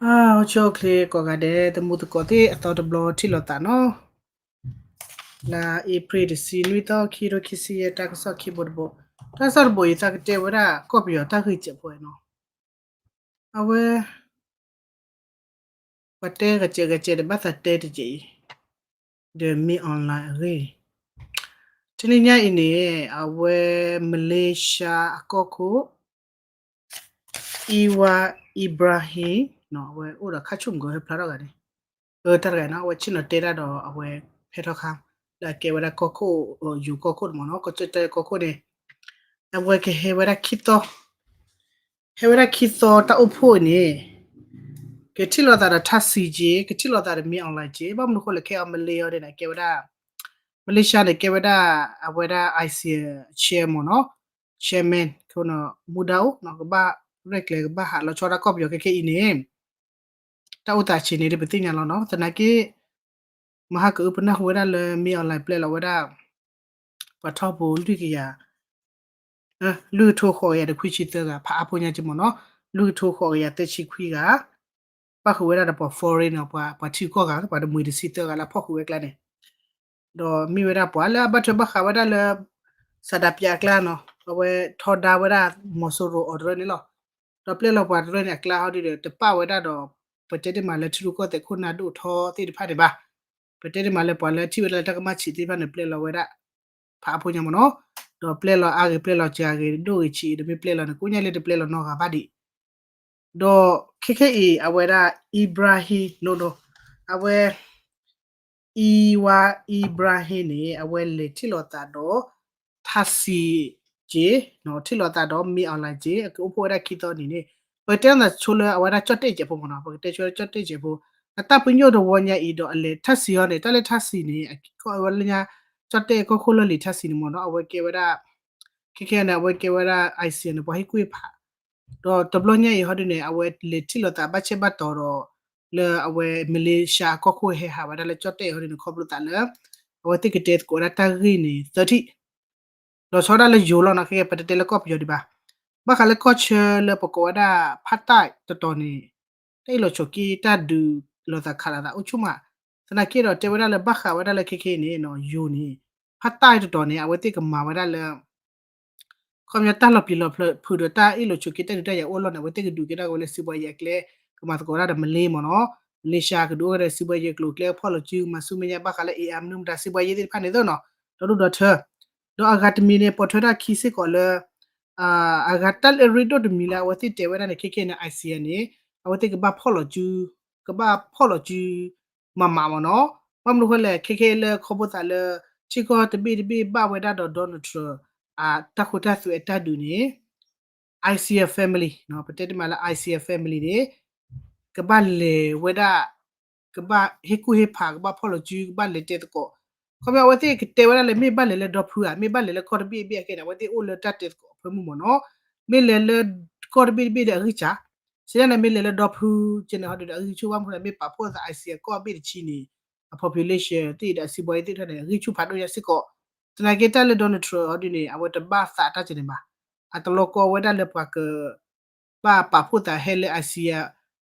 အိၣ်ဆူၣ်အိၣ်ချ့ကိးဂၤဒဲး သမူသကိးသ့ၣ်အသီတဘျီထံၣ်လိာ်သးနီၤ, လါအ့ဖြ့ၣ်တဆံနွံသီ ခံကထိခံဆံယဲၢ် တၢ်ကစီၣ်ခံဘိတဘိ, တၢ်ကစီၣ်တဘိအံၤ သးကတဲဝဲဒၣ်ကီၢ်ပယီၤတၢ်ဂ့ၢ်စဲးဖိနီၤ, အဝဲ ပှၤတဲဂၤစဲးဂၤစဲးဒီး ဘၣ်သးတဲတကဲးအံၤ, ဒီး Min Aung Hlaing အဂ့ၢ်, တနံၤညါအံၤန့ၣ် အဝဲ မလ့ၡါအကီၢ်ခိၣ် Anwar Ibrahim နီၤ, အဝဲအိၣ်ဒီးခါဆူၣ်မုၢ်ကဟၢဖျါထီၣ်ဂၤန့ၣ်, အတၢ်တဂၤနီၤ အဝဲဆ့ၣ်နီၤတဲတၢ်ဒီးအဝဲဖဲထီခါ လၢအကဲဝဲဒၣ်ကီၢ်ခိၣ် ယိၤကီၢ်ခိၣ်န့ၣ်မ့ၢ်နီၤ, ကီၢ်ကၠီၣ်တဲၣ်ကီၢ်ခိၣ်န့ၣ်, အဝဲကဟဲဝဲဒၣ်ခံသီ ဟဲဝဲဒၣ်ခံသီတၢ်အိၣ်ဖှိၣ်အံၤန့ၣ်, ကထံၣ်လိာ်သးဒီးထၣ်စံက့ၤ, ကထံၣ်လိာ်သးဒီး Min Aung Hlaing က့ၤ, ဘၣ်မနုၤဃိလဲၣ် ခဲအံၤ မလ့ၡါအီၤဒ်န့ၣ် ကဲဝဲဒၣ် မလ့ၡါန့ၣ် ကဲဝဲဒၣ် အဝဲဒၣ် ASEAN chair မ့ၢ်နီၤ, chairman ခိၣ်နီၤ မူဒါအိၣ်နီၤ, ကဘၣ်ရဲၣ်ကျဲၤ ကဘၣ်ဟးလီၤဆီဒၣ်ကီၢ်ပယီၤခဲခဲအံၤန့ၣ်, တၢ်အိၣ်သးဆံးန့ၣ်ဒီးပသ့ၣ်ညါလီၤနီၤ, သနာ်က့ မဟါကအုပနၢ်ဟူဝဲဒၣ်လၢ Min Aung Hlaing ပျဲလီၤဝဲဒၣ် ပှၤထီဘိလွံၢ်ကယၤ လွံၢ်ကထိဃိးကယၤတခွံဆံသၢဂၤ ဖးအါဖိညါက့မ့ၢ်နီၤ, လွံၢ်ကထိဃိးကယၤသၢဆံခွံဂၤ, ပၣ်ဃုာ်ဝဲဒၣ်ဒီးပှၤ foreign နီၤ, ပှၤထံကီၢ်ဂၤ ပှၤတမှံၤတဆံသၢဂၤလၢအဖီၣ်ဃုာ်ဝဲကျါန့ၣ်, ဒီးမ့ၢ်ဝဲဒၣ်ပှၤလၢအဘၣ်ထွဲဘၣ်ဃးဝဲဒၣ်လၢ ဆန္ဒပြအကျါနီၤ, အဝဲထီဒါဝဲဒၣ် မီၤစိရိၤအီၤတရၢန့ၣ်လီၤ, ဒီးပျဲလီၤပှၤတရၢန့ၣ်အကျါဟီဒ်ဒီး တပၣ်ဝဲဒၣ်ဒီး ပတဲတ့ၢ်မးလၢထံရူၢ်ကီၢ်သဲးခိၣ်နၢ်ဒိၣ်ထီသ့ၣ်တဖၣ်န့ၣ်ဘၣ်, ပတဲတ့ၢ်မးလၢပှၤလၢထံၣ်ဝဲဒၣ်လၢတၢ်ကမၣ်ဆံးသ့ၣ်တဖၣ်န့ၣ် ပျဲလီၤဝဲဒၣ် ဖးအါဖိညါမ့ၢ်နီၤ, ဒီးပျဲလီၤအါဂ့ၤပျဲလီၤစှၤဂ့ၤဒိၣ်ဂ့ၤဆံးဒီး မ့ၢ်ပျဲလီၤန့ၣ် ကိးညါလၢတပျဲလီၤနီတဂၤဘၣ်ဒံး, ဒီးခဲခဲအံၤ အဝဲဒၣ် Ibrahim နီၤနီၤ, အဝဲ Anwar Ibrahim န့ၣ် အဝဲလဲၤထံၣ်လိာ်သးဒီး ထၣ်စံက့ၤ, ထံၣ်လိာ်သးဒီး Min Aung Hlaing က့ၤ အကအိၣ်ဖှိၣ်ဝဲဒၣ်ခံသီန့ၣ်န့ၣ်, ပကတဲအသးဆိလၢအဝဲဒၣ်ကၠီၣ်တဲၣ်စဲးဖိမ့ၢ်နီၤ, ပကတဲဆိလၢကၠီၣ်တဲၣ်စဲးဖိ, အတၢ်ပညိၣ်တဝီညါအံၤဒီးအလဲၤထၣ်စံအီၤန့ၣ် တၢ်လၢထၣ်စံန့ၣ် အကီၢ်ဝဲလၢညါ ကၠီၣ်တဲၣ်ကီၢ်ခိၣ်လီၢ်လံၤထၣ်စံန့ၣ်မ့ၢ်နီၤ, အဝဲကဲဝဲဒၣ် ခဲခဲန့ၣ် အဝဲကဲဝဲဒၣ် ASEAN န့ၣ် ပှၤဟ့ၣ်ကူၣ်ဟ့ၣ်ဖး, ဒီးတဘျီညါအံၤဟီဒ်န့ၣ် အဝဲလဲၤထံၣ်လိာ်သးဘၣ်ဆၣ်ဘၣ်တီၤဒီး လၢအဝဲမလ့ၡါအကီၢ်ခိၣ်ဟဲဟးဝဲဒၣ်လၢကၠီၣ်တဲၣ်အံၤဟီဒ်န့ၣ် ခီဖျိသးလၢ အဝဲသ့ၣ်ကတဲသကိးဝဲဒၣ်တၢ်ဂ့ၢ်န့ၣ် သၢထံၣ် လီၤဆီဒၣ်လၢယိၤလီၤနီၤ, ခဲခဲပတဲလၢကီၢ်ပယီၤဒံးဘၣ်, ဘၣ်ဃးလၢကီၢ်ဆၢလၢပကိးဝဲဒၣ် ဖးတၢ်တတီၤန့ၣ် တၢ်အ့ၣ်လိာ်ဆိးက့တၢ်ဒုးလိာ်သးခးလိာ်သးအိၣ်ဆူၣ်မး, သနာ်က့ဒီးတဲဝဲဒၣ်လၢဘၣ်ဃးဝဲဒၣ်လၢခဲခဲအံၤန့ၣ်နီၤ ယိၤန့ၣ် ဖးတၢ်တတီၤန့ၣ် အဝဲသ့ၣ်ကမၤဝဲဒၣ်လၢ ခီပညီတၢ်လီၤပျံၤလီၤဖုးဒီးတၢ်အ့ၣ်လိာ်ဆိးက့တၢ်ဒုးတၢ်ယၤအိၣ်လီၢ်န့ၣ် အဝဲသ့ၣ်ကဒုးကဲထီၣ်က့ၤဝဲလၢစံးဘှါယဲအကျဲ, ကမၤသကိးတၢ်ဒီးမလ့မ့ၢ်နီၤ, မလ့ၡါကဒုးအိၣ်က့ၤဒီးစံးဘှါယဲကျိၤကျဲ ဖီၣ်လိာ်စု ကမၤဆူမဲာ်ညါဘၣ်ဃးလၢ AI မနုၤမတၤစံးဘှါယဲသ့ၣ်တဖၣ်န့ၣ်သ့ၣ်နီၤ, ဒီဒူၣ်ဒီထၢ, ဒီးအဂၤတမံၤန့ၣ် ပိာ်ထွဲတၢ်ခံစ့ၢ်ကီးလၢ အဂၤတၢ်လၢအရ့ဒိၣ်တမံၤလၢအဝဲသ့ၣ်တဲဝဲဒၣ်န့ၣ် ခဲခဲန့ၣ် ASEAN န့ၣ် အဝဲသ့ၣ်ကဘၣ်ဖီၣ်လိာ်စု ကဘၣ်ဖီၣ်လိာ်စု မးမးမ့ၢ်နီၤ, ဘၣ်မနုၤဃိလဲၣ် ခဲခဲလၢခီဖျိသးလၢ ထံကီၢ်တဘ့ၣ်တဘ့ၣ်ဘၣ်ဝဲဒၣ်ဒီး Donald Trump အတၢ်ခိတၢ်သွဲအတၢ်ဒုးန့ၣ် ASEAN family ပတဲတ့ၢ်မးလၢ ASEAN family န့ၣ် ကဘၣ်လဲၤဝဲဒၣ် ကဘၣ်ဟ့ၣ်ကူၣ်ဟ့ၣ်ဖး ကဘၣ်ဖီၣ်လိာ်စု ကဘၣ်လဲၤတဲသကိး, ခီဖျိအဝဲသ့ၣ်ကတဲဝဲဒၣ်လၢ မ့ၢ်ဘၣ်လဲၤလၢဒီဖုဧါ မ့ၢ်ဘၣ်လဲၤလၢကီၢ်တဘ့ၣ်တဘ့ၣ်အခဲန့ၣ် အဝဲသ့ၣ်အိၣ်လၢတၢ်တဲသကိးအဖၢမုၢ်မ့ၢ်နီၤ, မ့ၢ်လဲၤလၢကီၢ်တဘ့ၣ်တဘ့ၣ်ဒီးအဂံၢ်စၢ်, စံးဒ်န့ၣ် မ့ၢ်လဲၤလၢဒီဖုကဲန့ၣ်ဟီဒုးဒီးအဂံၢ်ဆူၣ်ဘၣ်မနုၤလဲၣ် မ့ၢ်ပာ်ဖှိၣ်သး ASEAN ကီၢ်ဘ့ၣ်တဆံန့ၣ် အ population သ့ၣ်ဒီးအစံးဘှါယဲသ့ၣ်တဖၣ်န့ၣ် အဂံၢ်ဆူၣ်ဖးဒိၣ်ညါစ့ၢ်ကီး, သနာ်က့တၢ်လၢ Donald Trump ဟီဒုးန့ၣ် အဝဲတဘၣ်သးတၢ်ကဲန့ၣ်ဘၣ်, အတလီၤကီဝဲဒၣ်လၢပှၤက ဘၣ်ပာ်ဖှိၣ်သးဟဲလၢ ASEAN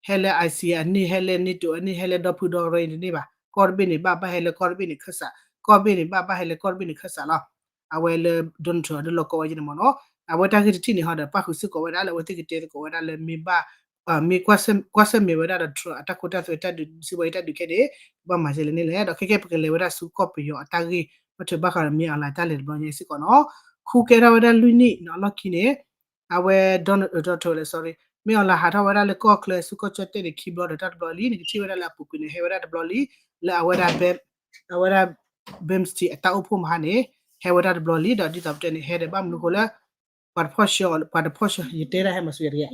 ဟဲလၢ ASEAN အန့ၣ် ဟဲလၢ NATO အန့ၣ် ဟဲလၢဒီဖုဒီရၢအံၤတန့ၢ်ဘၣ်, ကီၢ်တဘ့ၣ်န့ၣ် ဘၣ်ဘၣ်ဟဲလၢကီၢ်တဘ့ၣ်န့ၣ် ခၢၣ်စး, ကီၢ်တဘ့ၣ်န့ၣ် ဘၣ်ဘၣ်ဟဲလၢကီၢ်တဘ့ၣ်န့ၣ် ခၢၣ်စးလီၤ. အဝဲလၢ Donald Trump အဒုးလီၤကီဝဲဒ်န့ၣ်မ့ၢ်နီၤ, အဝဲတၢ်ဂ့ၢ်တထံၣ်န့ၣ်ဟီဒီး ပၣ်ဃုာ်စ့ၢ်ကီးဝဲဒၣ်လၢအဝဲသ့ၣ်ကတဲသကိးဝဲဒၣ်လၢမ့ၢ်ဘၣ် မ့ၢ်ကွၢ်ဆၢၣ် ကွၢ်ဆၢၣ်မဲာ်ဝဲဒၣ်ဒီး Trump အတၢ်ခိတၢ်သွဲတၢ်ဒုး စံးဘှါယဲတၢ်ဒုးခဲန့ၣ် ကဘၣ်မၤစၢၤလဲၣ်န့ၣ်လဲၣ်, ဒီးခဲကဲပကလဲၤဝဲဒၣ်ဆူကီၢ်ပယီၤအတၢ်ဂ့ၢ် ဘၣ်ထွဲဘၣ်ဃးဒီး မင်းအောင်လှိုင် တၢ်လဲၤတဘျီညါစ့ၢ်ကီးနီၤ, ခူကဲထီၣ်ဝဲဒၣ်လွံၢ်နံၣ်န့ၣ်အလီၢ်ခံန့ၣ် အဝဲ Donald ထၢလဲၣ် sorry မင်းအောင်လှိုင် ဟးထီၣ်ဝဲဒၣ်လၢကီၢ်ချၢဆူကီၢ်ကၠီၣ်တဲၣ်န့ၣ် ခံဘျီဒီးတၢ်တဘျီလံ နကထံၣ်ဝဲဒၣ်လၢအပူၤကွံာ်န့ၣ် ဟဲဝဲဒၣ်တဘျီလံ လၢအဝဲဒၣ် အဝဲဒၣ် Bem Stein အတၢ်အိၣ်ဖှိၣ်မဟါန့ၣ် ဟဲဝဲဒၣ်တဘျီလံ ဒီးဒ်သိးပတဲန့ၣ် ဟဲဒီးဘၣ်မနုၤဃိလၢ ပှၤတဖီၣ်ဆှၢ ပှၤတဖီၣ်ဆှၢ ယတဲဒၣ်ဟဲမၤဆူယၤတဂ့ၤ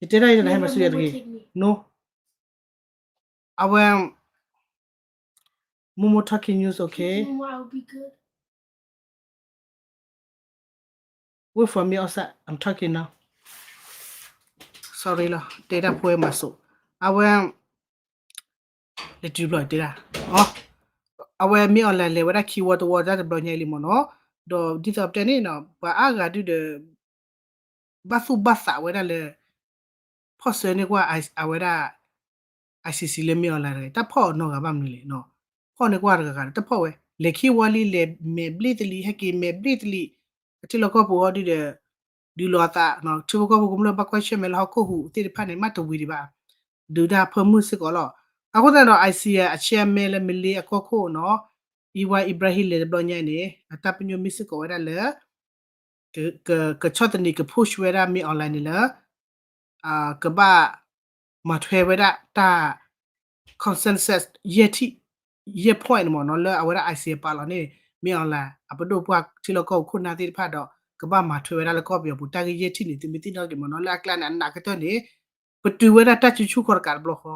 ယတဲဒၣ်ယတဟဲမၤဆူယၤတဂ့ၤ no အဝဲ Momo talking news, okay? Wait for me outside. I'm talking now. Sorry လီၤ, တဲဒၣ်ဖိဝဲမၤစိး, အဝဲ လဲၤတုၤဘျီတဲဒၣ်, အဝဲမ့ၢ် online လဲၤဝဲဒၣ်ခံဝီတဝီတၢ်တဘျီညါအံၤလံမ့ၢ်နီၤ, ဒီးဒ်သိးပတဲန့ၣ်နီၤ ပှၤအါဂၤဒုဒီး ဘၣ်သူၣ်ဘၣ်သးဝဲဒၣ်လၢ ဖီၣ်ဆၢန့ၢ်ကွၢ်အဝဲဒၣ် ICC လၢမ့ၢ်အီၤလၢ်တဂၤ တၢ်ဖီၣ်နီတဂၤဘၣ်မနုၤလဲၣ်နီၤ. ဖီၣ်န့ၢ်ကွၢ်တဂၤဂၤဒီး တၢ်ဖီၣ်ဝဲ လဲၤခံဝီလံ လဲၤမဲာ်ဘျ့ၣ်တလံ ဟဲက့ၤမဲာ်ဘျ့ၣ်တလံ, အထံလီၢ်ကီၢ်ပူၤဟီဒုဒီး ဒုးလီၤအသး ထံဖိကီၢ်ဖိကမျၢၢ်ဘၣ်ကွၢ်ဆၢၣ်မဲာ်လၢဟီၣ်ခိၣ်ဟူးသ့ၣ်တဖၣ်န့ၣ် မ့ၢ်တဝံၤဒံးဘၣ်, ဒုးတၢ်ဖၢမုၢ်စ့ၢ်ကီးလီၤ. အဃိသတးဒီး ICC အ chairman လၢမလ့အကီၢ်ခိၣ်နီၤ Anwar Ibrahim လဲၤတဘျီညါအံၤန့ၣ် အတၢ်ပညိၣ်မ့ၢ်စ့ၢ်ကီးဝဲဒၣ်လၢ ကဆီၣ်သနံးက push ဝဲဒၣ်မ့ၢ်အီၤလၢ်န့ၣ်လၢ ကဘၣ်မၤထွဲဝဲဒၣ်တၢ် consensus ယဲၢ်ထံၣ် ယဲၢ် point န့ၣ်မ့ၢ်နီၤ လၢအဝဲဒၣ် ICC ပာ်လီၤန့ၣ် မ့ၢ်အီၤလၢ် အပဒိၣ်ပှၢ်ထံလီၢ်ကီၢ်ပူၤခိၣ်နၢ်သ့ၣ်တဖၣ်ဒီး ကဘၣ်မၤထွဲဝဲဒၣ်လၢကီၢ်ပယီၤပူၤ တၢ်ဂ့ၢ်ယဲၢ်ထံၣ်န့ၣ် သုမ့ၢ်သ့ၣ်နီၣ်က့ၤမ့ၢ်နီၤ လၢအကျါန့ၣ် အနးကတၢၢ်န့ၣ် ပတုာ်ဝဲဒၣ်တၢ်စုဆူၣ်ခီၣ်တကးတဘျီဃီ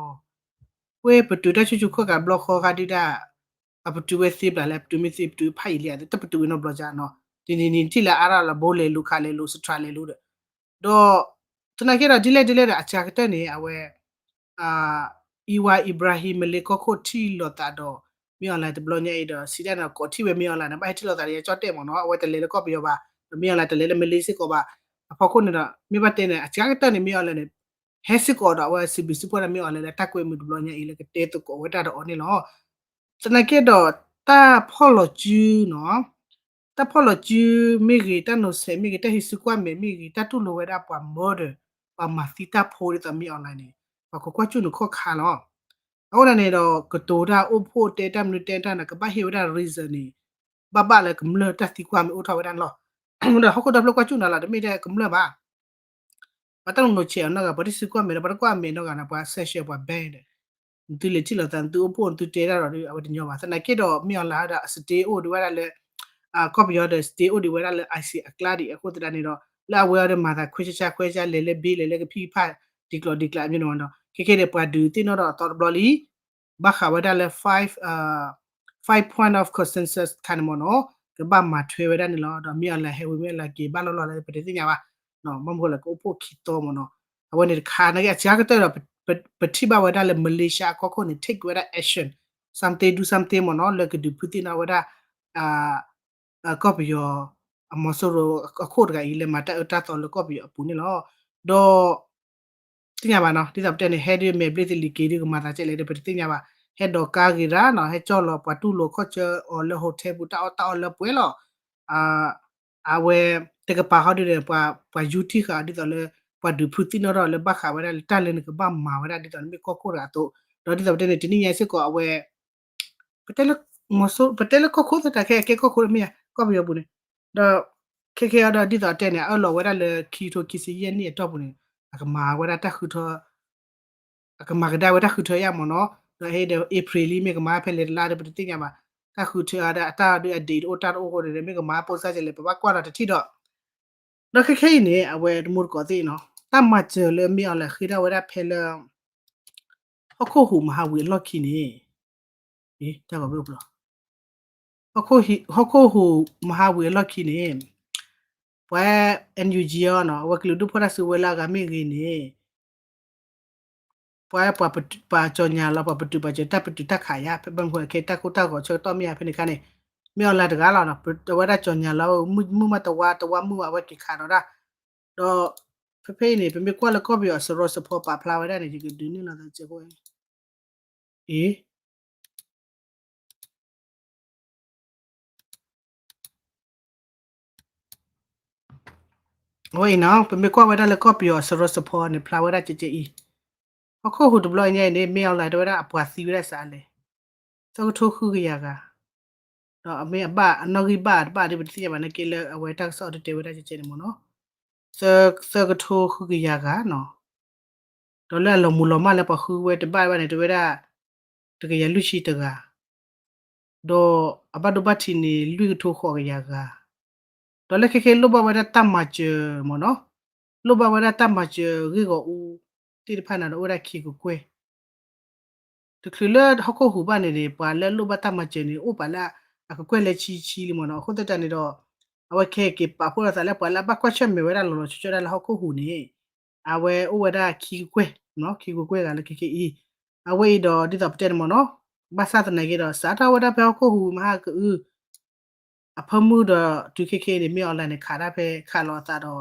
ဝဲပတုာ်တၢ်စုဆူၣ်ခီၣ်တကးတဘျီဃီခါဒုဒၣ် အပတုာ်ဝဲသ့ပျၢ်လဲၣ် ပတုာ်မ့ၢ်သ့ ပတုာ်ဖးယံာ်လံ တပတုာ်ဝဲနီတဘျီကနီၤ တနံၤနံၤထံၣ်လၢအါထီၣ်လၢ ဘိလဲၤလူၤ ခးလဲၤလူၤ စထြၤလဲၤလူၤဒီး ဒီး သနာ်က့ဒီးဒ်လဲၣ်ဒ်လဲၣ်ဒီး အစှၤကတၢၢ်န့ၣ် အဝဲ Anwar Ibrahim မလ့ကီၢ်ခိၣ်ထံၣ်လိာ်သးဒီး မ့ၢ်အီၤလၢ်တဘျီညါအံၤဒီး စံးဒၣ်န့ၣ် ကိးထံၣ်ဝဲမ့ၢ်အီၤလၢ်န့ၣ် ဘၣ်ဟဲထံၣ်လိာ်သးဒီးယကၠီၣ်တဲၣ်မ့ၢ်နီၤ အဝဲတလဲၤလၢကီၢ်ပယီၤဘၣ် ဒီးမ့ၢ်အီၤလၢ်တလဲၤလၢမလ့စ့ၢ်ကီးဘၣ် အဖီခိၣ်န့ၣ်ဒီး မ့ၢ်ဘၣ်တဲန့ၣ် အစှၤကတၢၢ်န့ၣ် မ့ၢ်အီၤလၢ်န့ၣ် ဟဲစ့ၢ်ကီးဒီးအဝဲစံးဘျုးစံးဖှိၣ်ဒၣ်မ့ၢ်အီၤလၢ်လၢတၢ်ကွဲမုာ်တဘျီညါအံၤလၢကတဲသကိးဝဲဒၣ်ဒီးအီၤန့ၣ်လီၤ. သနာ်က့ဒီး တၢ်ဖီၣ်လီၤစုနီၤ တၢ်ဖီၣ်လီၤစုမ့ၢ်ဂ့ၤ တၢ်နိးဆဲးမ့ၢ်ဂ့ၤ တၢ်ဟံးစုကွၢ်မဲာ်မ့ၢ်ဂ့ၤ တၢ်တူၢ်လိာ်ဝဲဒၣ်ပှၤ murder ပှၤမၤသံတၢ်ဖိဒ်သိးမ့ၢ်အီၤလၢ်န့ၣ် ပှၤကကွၢ်စူၣ်န့ၣ်ခီၣ်ခါလီၤ. အဃိန့ၣ်ဒီး ကတိၤတၢ်အိၣ်ဖှိၣ်တဲတၢ်မနုၤတဲတၢ်န့ၣ် ကဘၣ်ဟ့ၣ်ဝဲဒၣ် reason န့ၣ် ဘၣ်ဘၣ်လၢကမျၢၢ်တၢ်သံကွၢ်မ့ၢ်အိၣ်ထီၣ်ဝဲဒၣ်န့ၣ်လီၤ. ဒီးဟီၣ်ခိၣ်ဒီဖျၢၣ်ကွၢ်စူၣ်န့ၣ်လီၤ တမ့ၢ်ထဲကမျၢၢ်ဘၣ် ပှၤတၢ်လိၤလိၤဆဲးအီၤနီတဂၤ ပှၤတစုကွၢ်မဲာ်ဒီး ပှၤတကွၢ်မဲာ်နီတဂၤန့ၣ် ပှၤ sanction ပှၤ ban ဒီး နသုလဲၤထံၣ်လိာ်သး နသုအိၣ်ဖှိၣ် နသုတဲတၢ်ဒီး အဝဲတညီဘၣ်. သနာ်က့ဒီး မ့ၢ်အီၤလၢ်ဒီး အ stay အိၣ်ဒံးဝဲဒၣ်လၢ ကီၢ်ပယီၤဒီး stay အိၣ်ဒံးဝဲဒၣ်လၢ ICC အကျါဒံး အဃိသတးန့ၣ်ဒီး လၢအဝဲအံၤဒီးမၤသးခွဲးဆါခွဲးဆါ လဲၤလၢဘ့ လဲၤလၢကဖံးကဖၣ် ဒံးကျီၢ်ဒံးကျးမ့ၢ်နီၤ ခဲခဲဒီး ပှၤဒုးသ့ၣ်နီၣ်ဒီးအသီတဘျီလံ ဘၣ်ဃးဝဲဒၣ်လၢ five point of consensus ခါန့ၣ်မ့ၢ်နီၤ ကဘၣ်မၤထွဲဝဲဒၣ်န့ၣ်လီၤ. ဒီးမ့ၢ်အီၤလၢ်ဟဲဝံၤမ့ၢ်အီၤလၢ်က့ၤဘၣ်လီၢ်လီၢ်လၢပတသ့ၣ်ညါဘၣ် ဘၣ်မနုၤလဲၣ် ကအိၣ်ဖှိၣ်ခံသီမ့ၢ်နီၤ အဝဲန့ၣ်တခါ နာ်က့အစှၤကတၢၢ်ဒီး ပထံၣ်ဘၣ်ဝဲဒၣ်လၢ Malaysia အကီၢ်ခိၣ်န့ၣ် take ဝဲဒၣ် action something do something မ့ၢ်နီၤ လၢကဒုးဖုသ့ၣ်နီၣ်ဝဲဒၣ် ကီၢ်ပယီၤ အမီၤစိရိၤအခိၣ်တဂၤအံၤ လၢမၤတၢ်အၢတၢ်သီလၢကီၢ်ပယီၤအပူၤန့ၣ်လီၤ. ဒီး သ့ၣ်ညါဘၣ်နီၤ ဒ်သိးပတဲန့ၣ် ဟဲဒုးမဲာ်ဘျ့ၣ်သလံၤက့ၤဒုးကမၤသးကဲလဲၣ်ဒီး ပတသ့ၣ်ညါဘၣ် ဟဲဒိးကါဂ့ၤရၤနီၤ ဟဲကၠီၣ်လီၤပှၤတူၢ်လိာ်ခီၣ်ဆၢအီၤလၢ hotel ပူၤ တၢ်အီၣ်တၢ်အီလၢပှဲၤလီၤ အဝဲ တကပၤဟီဒုဒီး ပှၤယူထံဃာ်အီၤဒ်သိးလၢ ပှၤဒုးဖုသ့ၣ်နီၣ်ထီၣ်လၢဘၣ်ဃးဝဲဒၣ်လၢတၢ်လၢနကဘၣ်မၤဝဲဒၣ်ဒ်သိးနမ့ၢ်ကီၢ်ခိၣ်တဂၤအသိး ဒီးဒ်သိးပတဲန့ၣ် တနံၣ်ညါစ့ၢ်ကီးအဝဲ ပတဲလၢ ပတဲလၢကီၢ်ခိၣ်သတးခဲအကဲကီၢ်ခိၣ်တမ့ၢ်ဧါ ကီၢ်ပယီၤပူၤန့ၣ် ဒီး ခဲခဲအံၤဒီးဒ်သိးတဲန့ၣ် အအၢၣ်လီၤဝဲဒၣ်လၢခံကထိခံဆံယဲၢ်နံၣ်အတီၢ်ပူၤန့ၣ် အကမၤဝဲဒၣ်တၢ်ဃုထၢ အကမၤကဒါဝဲတၢ်ဃုထၢယါမ့ၢ်နီၤ ဒီးဟဲဒီး April လံမ့ၢ်ကမၤဖဲလဲၣ်တလါဒီး ပတသ့ၣ်ညါဘၣ် တၢ်ဃုထၢအါဒၣ်အတၢ်ဒုးအဒ့ၣ်တအိၣ်တၢ်တအိၣ်အဃိန့ၣ် မ့ၢ်ကမၤပိၢ်စၢ်ကလဲၣ် ပဘၣ်ကွၢ်ဒီးတထံၣ်ဒီး ဒီးခဲခဲအံၤန့ၣ် အဝဲတမူတကိးသ့ၣ်နီၤ တၢ်မၤစၢၤလၢမ့ၢ်အီၤလၢ်ဃ့ဒၣ်ဝဲဒၣ်ဖဲလၢ ဟီၣ်ခိၣ်ဟူးမဟါဝံၤအလီၢ်ခံန့ၣ် တၢ်ဂီၤမ့ၢ်အိၣ်ဘျီ ဟီၣ်ခိၣ်ဟူးမဟါဝံၤအလီၢ်ခံန့ၣ် ပှၤ NUG အီၤနီၤ အဝဲကလုာ်ဒူၣ်ဖီၣ်တၢ်စုကဝဲၤလၢအဂၤမ့ၢ်ဂ့ၤန့ၣ် ပှၤ ပှၤ ပှၤကၠီၤညါလီၤ ပှၤပတုာ်ပှၤစၢၤ တၢ်ပတုာ်တၢ်ခးယါ ဖဲဘၣ်မနုၤအဃိခဲ တၢ်ကိၢ်တၢ်ဂီၤဆၢကတီၢ်မ့ၢ်ယါဖဲန့ၣ်ခါန့ၣ် မ့ၢ်အီၤလၢ်တဂၤလီၤနီၤ အဝဲဒၣ်ကၠီၤညါလီၤ မုၢ်မုၢ်မးတဝါ တဝါမုၢ်မး အဝဲက့ၤခးဒီးဒၣ် ဒီး ဖဲဖဲအံၤန့ၣ် ပမ့ၢ်ကွၢ်လၢကီၢ်ပယီၤအစရီစဖီပာ်ဖျါဝဲဒၣ်န့ၣ် ယကဒုးန့ၢ်လီၤသးစဲးဖိ အံၤ အဝဲအံၤနီၤ ပမ့ၢ်ကွၢ်ဝဲဒၣ်လၢကီၢ်ပယီၤအစရီစဖီန့ၣ် ဖျါဝဲဒၣ်ကဲကဲအံၤ ဟီၣ်ခိၣ်ဟူးတဘျီညါအံၤန့ၣ် မ့ၢ်အီၤလၢ်တဲဝဲဒၣ်အပှၤသံဝဲဒၣ်စးလဲၣ် သၢကထိဃုကယၤဂၤ ဒီးအမ့ၢ်အဘၣ်အနီၣ်ဂံၢ်ဘၣ်တဘၣ်ဒီး ပတသ့ၣ်ညါဘၣ်နာ်က့လၢအဝဲတၢ်ကစီၣ်အီၤတတဲဝဲဒၣ်ကဲကဲန့ၣ်မ့ၢ်နီၤ သၢကထိဃုကယၤဂၤနီၤ ဒီးလၢအလီၤမူၤလီၤမၢ်လၢပှၤဃုဝဲတဘၣ်ဘၣ်န့ၣ် တဲဝဲဒၣ် တကယၤလွံၢ်ဆံတဂၤ ဒီးအဘၣ်ဒိဘၣ်ထံးန့ၣ် လွံၢ်ကထိဃိးကယၤဂၤ ဒီးလၢခဲခဲလိၣ်ဘၣ်ဝဲဒၣ်တၢ်မၤစၢၤမ့ၢ်နီၤ လိၣ်ဘၣ်ဝဲဒၣ်တၢ်မၤစၢၤဂ့ၢ်ဂီၤအူသ့ၣ်တဖၣ်န့ၣ်ဒီးအိၣ်ဝဲဒၣ်ခံကကွဲၢ် တချုးလၢဟီၣ်ခိၣ်ဟူးဘၣ်န့ၣ်န့ၣ် ပှၤလၢလိၣ်ဘၣ်တၢ်မၤစၢၤန့ၣ် အိၣ်ပာ်လၢအကကွဲၢ်လၢဆံဆံလံမ့ၢ်နီၤ အဃိသတးန့ၣ်ဒီး အဝဲခဲက့ၤပာ်ဖှိၣ်လိာ်သးလၢပှၤလၢအဘၣ်ကွၢ်ဆၢၣ်မဲာ်ဝဲဒၣ်လီၤလီၤဆီဆီဒၣ်လၢဟီၣ်ခိၣ်ဟူးန့ၣ် အဝဲအိၣ်ဝဲဒၣ်ခံကကွဲၢ် ခံကကွဲၢ်ဂၤလၢခဲခဲအံၤ အဝဲအံၤဒီးဒ်သိးပတဲန့ၣ်မ့ၢ်နီၤ ဘၣ်ဆၣ်သနာ်က့ဒီး စးထီၣ်ဝဲဒၣ်ဖဲဟီၣ်ခိၣ်ဟူးမဟါကအု အဖၢမုၢ်ဒီးတုၤခဲခဲအံၤန့ၣ် မ့ၢ်အီၤလၢ်န့ၣ် ခးတၢ်ဖဲခးလီၤအသးဒီး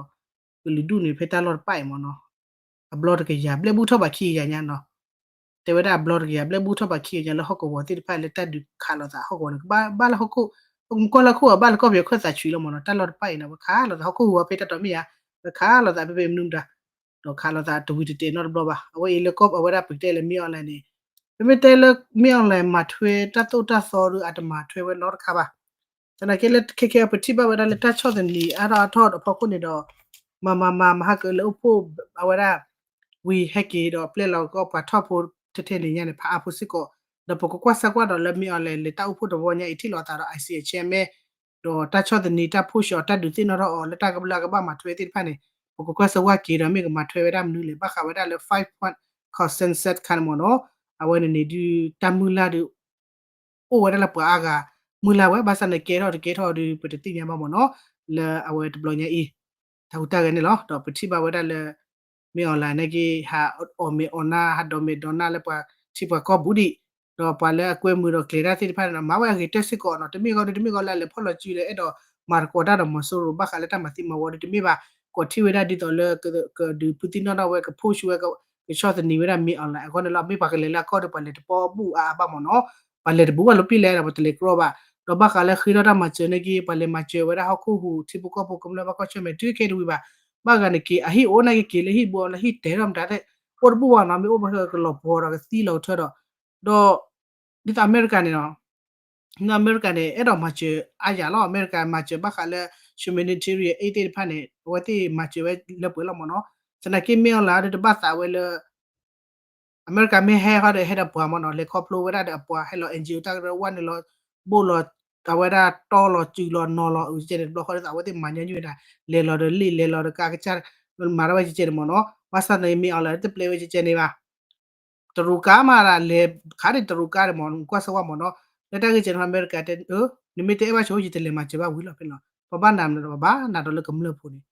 ကလုာ်ဒူၣ်န့ၣ် ဖဲတၢ်လီၢ်တဖၣ်အံၤမ့ၢ်နီၤ အဘျီတကယၤ ဘျဲၣ်ဘူၣ်ထီၣ်ဘးခံကယၤညါနီၤ, တဲဝဲဒၣ်အဘျီတကယၤ ဘျဲၣ်ဘူၣ်ထီၣ်ဘးခံကယၤညါလၢဟီၣ်ကဝီၤသ့ၣ်တဖၣ်လၢတၢ်ဒုးခးလိာ်သးဟီၣ်ကဝီၤန့ၣ် ကဘၣ်လၢဟီၣ်ခိၣ် မကွၢ်လၢဟီၣ်ခိၣ် ဘၣ်လၢကီၢ်ပယီၤခၢၣ်သးဆှံလီၤမ့ၢ်နီၤ, တၢ်လီၢ်တဖၣ်အံၤန့ၣ် ဝဲခးလိာ်သးဟီၣ်ခိၣ်ဟူးအဖဲတၢ်တီမ့ၢ်ဧါ, ဝဲခးလိာ်သးဖဲဖဲမနုၤမတၤ ဒီးခးလိာ်သးတဝံၤတတဲာ်နီတဘျီဘၣ်. အဝဲအံၤလၢကီၢ်အဝဲဒၣ်ပကတဲလၢမ့ၢ် online န့ၣ်, ပမ့ၢ်တဲလၢမ့ၢ် online မၤထွဲတၢ်သိၣ်တၢ်သီဒီးအတမၤထွဲဝဲနီတခါဘၣ်. သနာ်က့လၢခဲခဲအံၤ ပထံၣ်ဘၣ်ဝဲဒၣ်လၢတၢ်ဆီၣ်သနံးအါထီၣ်အါထီၣ်အဖီခိၣ်န့ၣ်ဒီး မၤမၤမၤမၤဟးကလၢအိၣ်ဖှိၣ် အဝဲဒၣ် ဝံၤဟဲက့ၤဒီးပျဲလီၤကီၢ်ပှၤထီၣ်ဖိထဲထဲန့ၣ်ညါန့ၣ် ဖးအါဖိစ့ၢ်ကီး, ဒီးပကကွၢ်စၢကွၢ်ဒီးလၢမ့ၢ် online လဲၤတၢ်အိၣ်ဖှိၣ်တဝီညါအံၤထံၣ်လိာ်သးဒီး I C chairman ဒီးတၢ်ဆီၣ်သနံးတၢ်ဖီၣ်ဆှီးတၢ်ဒုးသ့ၣ်နီၣ်ထီၣ်အီၤလၢတၢ်ကဘျၢကဘၣ်မၤထွဲသ့ၣ်တဖၣ်န့ၣ် ပကကွၢ်စၢကွၢ်က့ၤဒီးမ့ၢ်ကမၤထွဲဝဲဒၣ်မနုၤလဲၣ် ဘၣ်ဃးဝဲဒၣ်လၢ five point consensus ခါန့ၣ်မ့ၢ်နီၤ, အဝဲန့ၣ်န့ၣ်ဒုးတၢ်မုၢ်လၢ်ဒုး အိၣ်ဝဲဒၣ်လၢပှၤအါဂၤမုၢ်လၢ်ဝဲ ဘၣ်ဆၣ်န့ၣ်ကဲထီၣ်တကဲထီၣ်ဒုး ပတသ့ၣ်ညါဘၣ်မ့ၢ်နီၤ, လၢအဝဲတဘျီညါအံၤ တၢ်ဟူးတၢ်ဂဲၤန့ၣ်လီၤ. ဒီးပထံၣ်ဘၣ်ဝဲဒၣ်လၢ မ့ၢ် online န့ၣ်က့ ဟးအီၣ်မ့ၤအီၣ်နၢ် ဟးဒိးမ့ၤဒိးနၢ်လၢပှၤထံပှၤကီၢ်ပူၤဒံး, ဒီးပှၤလၢအကွဲမုာ်ဒီးကျဲၤတၢ်သ့ၣ်တဖၣ်န့ၣ်ဒီး မၤဝဲအဂ့ၤတၢၢ်စ့ၢ်ကီးနီၤ, တမ့ၢ်ဂီၤဒုးတမ့ၢ်ဂီၤလၢအလဲၤဖီၣ်လီၤစုလၢ အဲၣ်ဒိးမၤသကိးတၢ်ဒီးမီၤစိရိၤ ဘၣ်ဃးလၢတၢ်မၤသံမၤဝီဒုးတမ့ၢ်ဘၣ်, ကိးထီၣ်ဝဲဒၣ်ဒ်သိးလၢ ကဒုးဖုသံနီၣ်ထီၣ်ဝဲ ကဖီၣ်ဆှီးဝဲ ကဆီၣ်သနံးဝဲဒၣ်မ့ၢ် online အဂီၢ်န့ၣ်လီၤ. မ့ၢ်ပှၤကလဲၤလၢအကီၢ်ဒီး ပှၤလဲၤတပီဘူးအါအါဘၣ်မ့ၢ်နီၤ, ပှၤလဲၤတဘူးဘၣ်လီၤပံာ်လဲၣ်ဒီး ပှၤတလဲၤကြီဘၣ်, ဒီးဘၣ်ဃးလၢဃ့ထီၣ်တၢ်မၤစၢၤန့ၣ်က့ ပှၤလဲၤမၤစၢၤဝဲဒၣ်ဟီၣ်ခိၣ်ဟူး ထံဖိကီၢ်ဖိကမျၢၢ်ဘၣ်ကီၢ်ဆၢၣ်မဲာ်တုၤခဲတဝံၤဘၣ်, ဘၣ်ဂၤန့ၣ်က့ၤ အဟံၣ်အိၣ်နာ်က့ၤ က့ၤလၢဟံၣ်ဘူးလၢဟံၣ်တဲထီၣ်မတၤသ့ၣ် အိၣ်တဘူးဘၣ်နီၤ, မ့ၢ်အိၣ်ဘၣ်ကလီၤပှီၤဒီးကသံလီၤကထၢဒီး, ဒီး ဒ်သိးအမဲရကၤန့ၣ်နီၤ, အမဲရကၤန့ၣ် အဲၣ်ဒိးမၤစၢၤအါယၤလီၤ, အမဲရကၤမၤစၢၤဘၣ်ဃးလၢ humanitarian aid သ့ၣ်တဖၣ်န့ၣ် အဝဲသ့ၣ်မၤစၢၤဝဲလၢပှဲၤလီၤမ့ၢ်နီၤ, သနာ်က့မ့ၢ် online ဒီးတဘၣ်သးဝဲလၢ အမဲရကၤမ့ၢ်ဟဲဃီဒီးဟဲဒီးပှၤမ့ၢ်နီၤ, လဲၤခီဖျိဝဲဒၣ်ဒီးအပှၤ ဟဲလီၤ NGO တၢ်ကရၢဝဲန့ၣ်လီၤ, ဘိၣ်လီၤ အဝဲဒၣ်တီလီၤစုလီၤနီၤလီၤ အုကဲန့ၣ် တဘျီဃီဒ်သိးအဝဲသ့ၣ်မၤညီနုၢ်ဝဲဒၣ် လဲၤလီၤဒီးလ့ၣ်လဲၤလီၤဒီးကါကစၢ် မၤထီၣ်ဝဲကဲန့ၣ်မ့ၢ်နီၤ, ဘၣ်ဆၣ်သနာ်က့မ့ၢ် online တပျဲဝဲကဲန့ၣ်ဘၣ် တရူးကါမးဒၣ်လဲၤခးဒံးတရူးကါဒံးမ့ၢ် ကွၢ်စၢဝါမ့ၢ်နီၤ, လၢတၢ်ဂ့ၢ်ကဲန့ၣ် အမဲရကၤတဲ နမ့ၢ်တအဲၣ်ဘၣ်ဆိ ယတလဲၤမၤစၢၤဘၣ်ဝံၤလီၤဖဲနီၤ, ပှၤဘၣ်နးနးဒ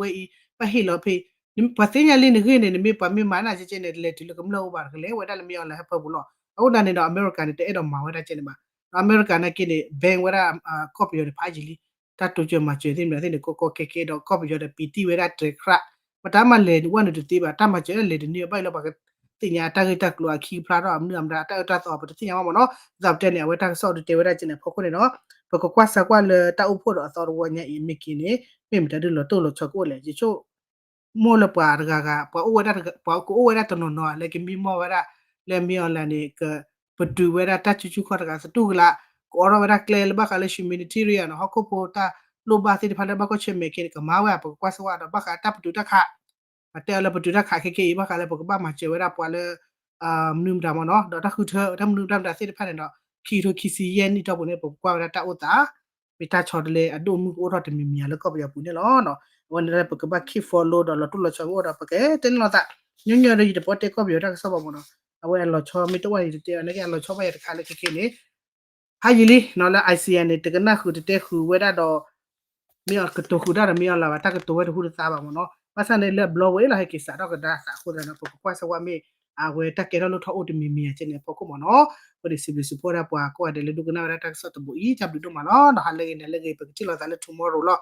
ီးပှၤဘၣ်နးဒီးလၢကမျၢၢ်ဖိန့ၣ် ပှၤကလဲၤမၤစၢၤနၤန့ၣ် အိးထီၣ်ကျဲဝံၤယါ တအိးထီၣ်ဘၣ်, ဘၣ်ဟဲခီဖျိပှၤဝဲအံၤ ဘၣ်ဟဲခီဖျိတၢ်ဝဲအံၤ ဘၣ်ဟ့ၣ်လီၤဖဲအံၤ, ပှၤသ့ၣ်ညါလံနဂ့ၢ်န့ၣ် နမ့ၢ်ပှၤမ့ၢ်မၤနၤကဲကဲန့ၣ် တလဲၤတုၤလၢကမျၢၢ်အိၣ်ဘၣ် တကလဲၤဝဲဒၣ်လၢမ့ၢ် online ဟဲဖၢပူၤလီၤ, အဃိသတးန့ၣ်ဒီး အမဲရကၤန့ၣ် တအဲၣ်ဒိးမၤဝဲဒၣ်ကဲန့ၣ်ဘၣ်, ဒီးအမဲရကၤနာ်က့န့ၣ် ban ဝဲဒၣ် ကီၢ်ပယီၤန့ၣ်ဖးယံာ်လံ, တၢ်တိစၢၤမၤစၢၤသ့ၣ်မနုၤသ့ၣ်န့ၣ် ကီကီခဲခဲဒီး ကီၢ်ပယီၤဒီးပံတံၢ်ဝဲဒၣ်တြဲၤခရး, ပတၢ်မၤလဲၤဝဲနုာ်တသ့ဘၣ်, တၢ်မၤစၢၤလဲၤတန့ၢ်ဘၣ်အံၤလၢပှၤကသ့ၣ်ညါတၢ်ဂ့ၢ်တၢ်ကျိၤအခံဖျါထီၣ် အမနုၤအမတၤ တၢ်အၢတၢ်သီ ပတသ့ၣ်ညါဘၣ်မ့ၢ်နီၤ, ဒ်သိးပတဲန့ၣ် အဝဲတၢ်ကစီၣ်ဒုးတဲဝဲဒၣ်ကဲန့ၣ် အဖီခိၣ်န့ၣ်ဒီး ပကကွၢ်စၢကွၢ်လၢတၢ်အိၣ်ဖှိၣ်ဒီးအသီတဝီညါအံၤ မ့ၢ်က့ၤန့ၣ် မ့ၢ်မတၤဒုးလီၤတိၢ်လီၤဆီကအိၣ်လဲၣ်, ယဆိက မိၢ်လၢပှၤတဂၤဂၤ ပှၤအိၣ်ဝဲဒၣ် ပှၤကအိၣ်ဝဲဒၣ်တနီၤနီၤ လၢကမံမီၢ်ဝဲဒၣ် လၢမ့ၢ် online န့ၣ် ကပတုာ်ဝဲဒၣ်တၢ်စုဆူၣ်ခီၣ်တဂၤသတူၢ်ကလာ်, ကအိးထီၣ်ဝဲဒၣ်ကျဲလၢဘၣ်ဃးလၢ humanitarian နီၤ ဟီၣ်ခိၣ်ဖိတၢ်လိၣ်ဘၣ်သ့ၣ်တဖၣ်လၢဘၣ်ကီၢ်ဆၢၣ်မဲာ်ခဲန့ၣ် ကမၤဝဲ ပကကွၢ်စၢကွၢ်ဒီး ဘၣ်ဃးတၢ်ပတုာ်တၢ်ခး အတဲအီၤလၢပတုာ်တၢ်ခးခဲခဲအံၤ ဘၣ်ဃးလၢပကဘၣ်မၤစၢၤဝဲဒၣ်ပှၤလၢ မနုၤမတၤမ့ၢ်နီၤ ဒီးတၢ်ဃုထၢ တၢ်မနုၤတၢ်မတၤသ့ၣ်တဖၣ်န့ၣ်ဒီး ခံကထိခံဆံယဲၢ်နံၣ်အတီၢ်ပူၤန့ၣ် ပကကွၢ်ဝဲဒၣ်တၢ်အိၣ်သး မ့ၢ်တၢ်ဆီတလဲအဒိၣ်မုၢ်ကအိၣ်ထီၣ်တမံၤမံၤဧါလၢကီၢ်ပယီၤပူၤန့ၣ်လီၤ. အဝဲန့ၣ်လၢပကဘၣ် keep follow ဒီးလီၤတိၢ်လီၤဆီကအိၣ်ဒီး ပကတဲန့ၣ်လိာ်သး ညီညီဒီး ယတပီၢ်တဲကီၢ်ပယီၤတၢ်ကစီၣ်ဘၣ်မ့ၢ်နီၤ, အဝဲအလီၤဆီမ့ၢ်တအိၣ်န့ၣ် ယတတဲအီၤ နာ်က့အလီၤဆီဘၣ်ယၤတခါလၢခဲခဲန့ၣ် ဖးယံာ်လံနီၤ လၢ ASEAN န့ၣ် တကနၣ်ဃုာ်တတဲဃုာ်ဝဲဒၣ်ဒီး မ့ၢ်အကတိၤဃုာ်တၢ်ဒီးမ့ၢ်အီၤလၢၤဘၣ် တၢ်ကတိၤဝဲတဟူတသါဘၣ်မ့ၢ်နီၤ, ဘၣ်ဆၣ်န့ၣ်လၢအဘျီဝဲလီၤ ဟဲက့ၤစးထီၣ်ကဒါသးအဃိသတးဒီး ပကကွၢ်စၢဝါမ့ၢ် အဝဲတၢ်ကဲထီၣ်လိၣ်ထီၣ်အိၣ်တမံၤမံၤဧါကဲန့ၣ် အဖီခိၣ်မ့ၢ်နီၤ, အဃိန့ၣ် စံးဘျုးစံးဖှိၣ်ဝဲဒၣ်ပှၤကိးဂၤဒဲးလၢဒိကနၣ်ဝဲဒၣ်တၢ်ကစီၣ်တဘိအံၤ တၢ်ဘျုးဒိၣ်မးလီၤ. ဒီးဟါလၢဂ့ၤန့ၣ်လၢဂ့ၤ ပကထံၣ်လိာ်သးလၢ tomorrow လီၤ.